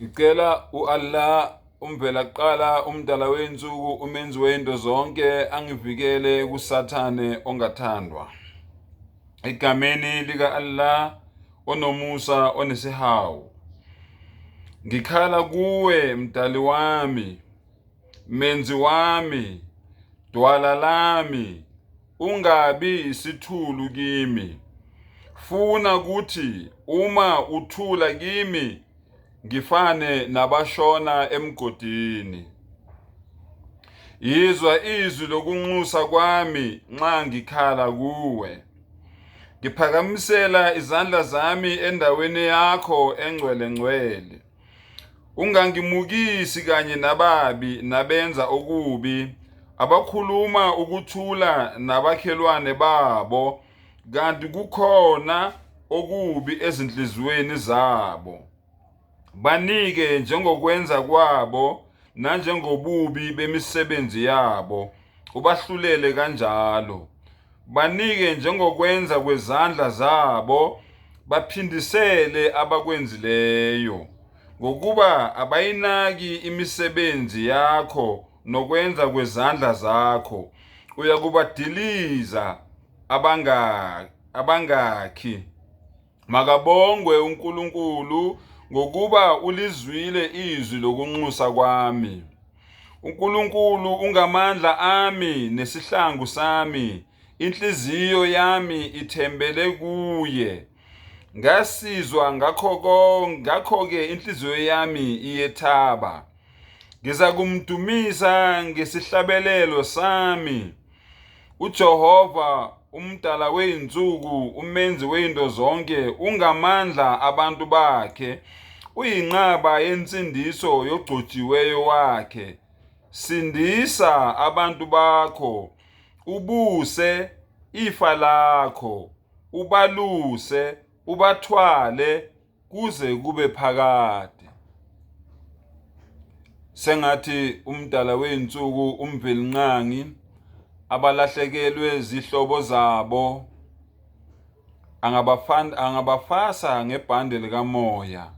Ngicela u-Allah umvelaqala umdala wezinsuku umenzi wezinto zonke angivikele kuSathane ongathandwa. Egameni lika-Allah onomusa onesihawu. Ngikhala kuwe mdali wami, menzi wami, dwala lami, ungabi isithulu kimi. Funa kuthi uma uthula kimi ngifane nabashona emgodini. Yizwa izwi lokunxusa kwami nxa ngikhala kuwe. Ngiphakamisela izandla zami endaweni yakho engcwele ngcwele. Ungangimukisi kanye nababi nabenza okubi, abakhuluma ukuthula nabakhelwane babo, kanti kukhona okubi ezinhliziyweni zabo. Banike njengokwenza kwabo nanjengobubi bemisebenzi yabo, ubahlulele kanjalo. Banike njengokwenza kwezandla zabo, baphindisele abakwenzileyo. Ngokuba abayinaki imisebenzi yakho nokwenza kwezandla zakho, uyakubadiliza abangakhi. Makabongwe uNkulunkulu ngokuba ulizwile izwi lokunxusa kwami. UNkulunkulu ungamandla ami nesihlangu sami, inhliziyo yami ithembele kuye. Ngasizwa ngakho konke, ngakho-ke inhliziyo yami iyethaba. Ngizakumdumisa ngesihlabelelo sami. UJehova umdala wezinsuku, umenzi wezinto zonke, ungamandla abantu bakhe, uyinqaba yensindiso yogcotshiweyo wakhe. Sindisa abantu bakho, ubuse ifa lakho, ubaluse, ubathwale kuze kube phakade. Sengathi umdala wezinsuku uMvelinqangi abalahlekelwe zihlobo zabo angabafasa ngebhande likamoya.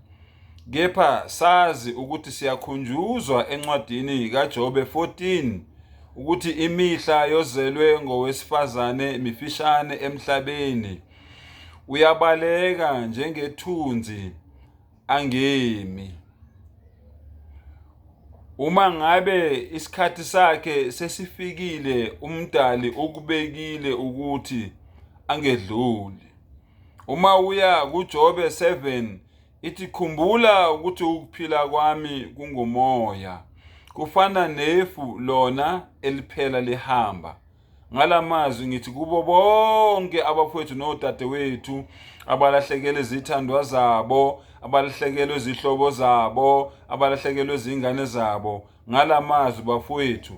Kepha sazi ukuthi siyakhunjuzwa encwadini kaJobe 14 ukuthi imihla yozelwe ngowesifazane mifishane emhlabeni. Uyabaleka njengethunzi angemi. Uma ngabe isikhathi sakhe sesifikile uMdali ukubekile ukuthi angedluli. Uma uya kuJobe 7 ithi khumbula ukuthi ukuphila kwami kungumoya kufana nefu lona eliphela lihamba. Ngalamazwi ngithi kubo bonke abafowethu nodadewethu abalahlekelwe izithandwa zabo, abalahlekelwe izihlobo zabo, abalahlekelwe izingane zabo, ngalamazwi bafowethu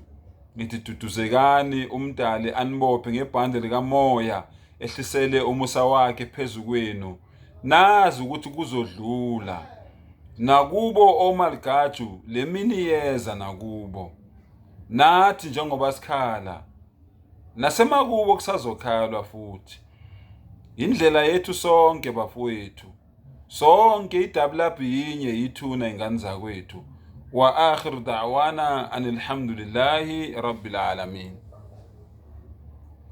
ngithi duduzekani uMdali anibophe ngebhande likamoya ehlisele umusa wakhe phezu kwenu. Nazi ukuthi kuzodlula. Nakubo omaligaju lemini iyeza nakubo. Nathi njengoba sikhala nasemakubo kusazokhalwa futhi. Indlela yethu sonke bafowethu. Sonke idabulabhu yinye yithuna ingane zakwethu. Wa akhir da'wana anilhamdulillahi rabbil alamin.